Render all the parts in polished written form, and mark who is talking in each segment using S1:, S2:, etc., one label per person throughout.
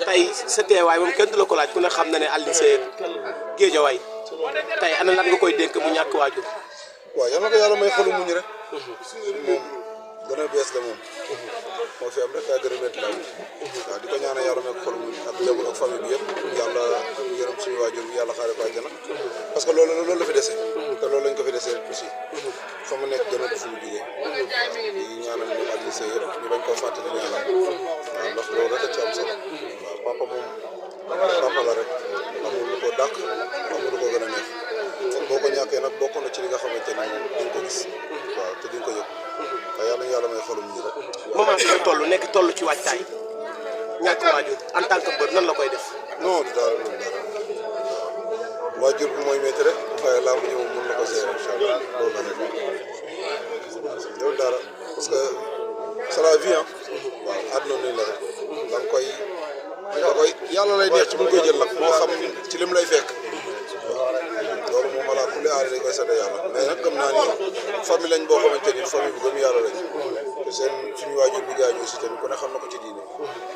S1: tey sa teewaay moom kenn du la ko laaj ku ne xam na ne Alioune Seye Guédiawaye tey ana lan nga koy dénk mu ñàkk waajur.
S2: waaw yal na ko yàlla may xolu muñ rek. moom gën a bees la moom. moo fi am rek daa gën a métti la waaw di ko ñaanal yàlla may ko xolu muñ ak njaboot ak famille bi yëpp yàlla yërëm suñu waajur bi yàlla xaare ko àjjana parce que loolu la fi dese. te loolu lañ ko fi dese aussi fa mu nekk gën a ko fu mu jógee di ñaanal ñu Alioune Seye yëpp ñu bañ koo fàtte di ñaanal waaw ndax loolu rek a ci am solo waaw papa moom papa la rek amul lu ko dàq amul lu ko gën a neex kon boo ko ñàkkee nag bokk na ci li nga xamante ni moom duñ ko gis waaw te duñ ko yëg waaye yàlla ñu yàlla may xolum ñi rek.
S1: moment bi nga toll ci waajtaay ñàkk waajur en tant que mbër nan la koy def.
S2: non du dara du dara waajur bi mooy métti rek waaye laa mu ñëw mën na ko gérer incha allah loolu la rek loolu dara parce que c'est la vie waaw àdduna nii la rek da nga koy yàlla lay neex ci mu koy jël nag moo xam ci lim lay fekk waaw loolu moom ala kulli aali dañ koy sant yàlla mais nag gëm naa ni famille lañ boo xamante ni famille bu gëm yàlla lañ te seen suñu waajur bi gaañu aussi tamit ku ne xam na ko ci diine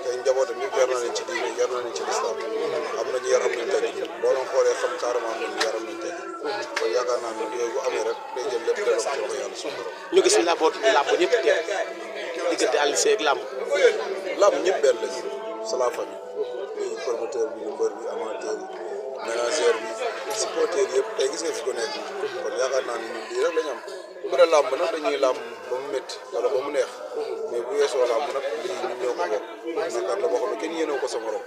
S2: tey njabootam yëpp yar na leen ci diine yar na leen ci lislaam am nañu yar am nañ teggi boo doon xoolee xam carrément am nañu yar am nañ teggi kon yaakaar naa ne yooyu bu amee rek day jël lépp delloo ko ci loxo yàlla suñu borom.
S1: ñu gis làmb ñëpp teew diggante Alioune Seye ak
S2: làmb ñëpp benn lañu c'est la famille muy promoteur bi mbër bi amateur bi ménagère bi supporter yëpp tey gis nga fi ko nekk kon yaakaar naa ne ñun lii rek la ñu am bu dee làmb nag dañuy làmb ba mu métti wala ba mu neex mais bu weesoo làmb nag lii ñun ñoo ko bokk nakaar la boo xam ne kenn yéenoo ko sa morom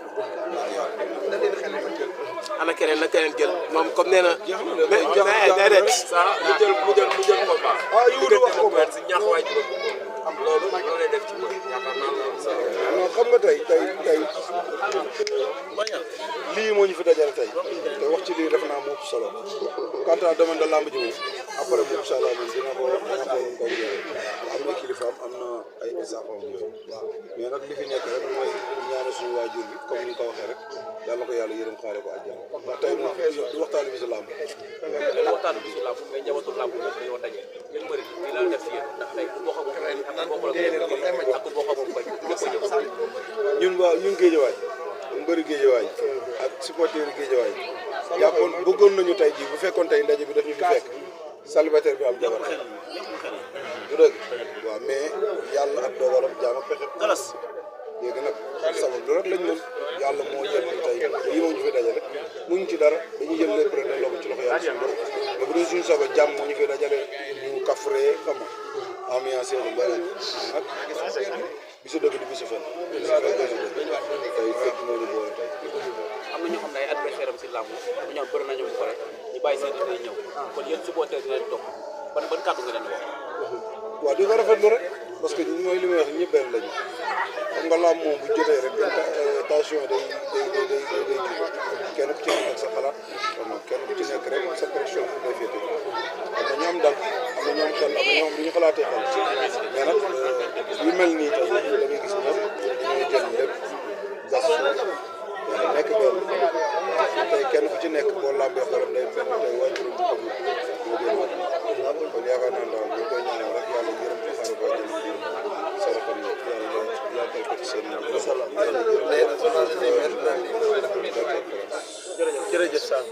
S1: ana keneen nag keneen jël moom comme nee na.
S3: mu jël combat.
S2: yu wax ko
S3: si ñaax waay loolu lay def ci mbër yaakaar naa loolu
S2: non xam nga tey lii moo ñu fi dajale tey te wax ci lii def naa moo ëpp solo quant à domaine de lamb ji moom après moom incha allah moom dina ko am na kilifaam am na ay isaafam waaw mais nag li fi nekk rek mooy ñaanal suñu waajur bi comme ni nga ko waxee rek yàlla ko yàlla yërëm xaare ko àjjana ndax tey moom du waxtaanu bi si lamb
S3: waxtaanu bi si lamb mais njabootu lamb moom dañoo daje ngeen bëri lii lan def si yéen ndax tey boo xamul
S2: ñun Guédiawaye mbëri Guédiawaye ak supporter Guédiawaye jàppoon bëggoon nañu tey jii bu fekkoon tey ndaje bi daf ñu fi fekk célibataire bi am jabar du dëgg waaw mais yàlla ak dogalam jaam ak pexe galas léegi nag sabab lu rek lañ mën yàlla moo jël ñu tey lii moo ñu fi dajale muñ ci dara dañuy jël lépp rek delloo ko ci loxo yàlla suñu borom mais bu dee suñu soobee jàmm moo ñu fi dajale ñu kafree xam nga ambiance lu bëri nag bisu dëgg di bisu fen tey fekk moo ñu boole tey
S3: am na ñoo xam ne ay adversaire am si làmb bu ñëw bëri nañu bu pare ñu bàyyi seen dafay ñëw kon yéen supporter di leen topp ban kàddu nga leen wax
S2: waaw di ko rafetlu rek parce que ñun mooy li may wax ñëpp benn lañu xam nga làmb moom bu jotee rek tension day kenn ku ci nekk ak sa xalaat kenn ku ci nekk rek sa pression fu may féete am na ñu am dal am na ñu am xel am na ñoom du ñu xalaatee xel mais nag yu mel nii tey da ngay gis ñëpp dañuy jël lépp gas wala nekk benn tey kenn ku ci nekk boo làmbee xolam day mel ni tey wàññi nañ ko moo gën wàññi kon yaakaar naa daal ñu koy ñaanal rek yàlla yërëm ko xaare ko àjjana saraxam yàlla yaatal ko ci seen
S1: jërëjëf Sam.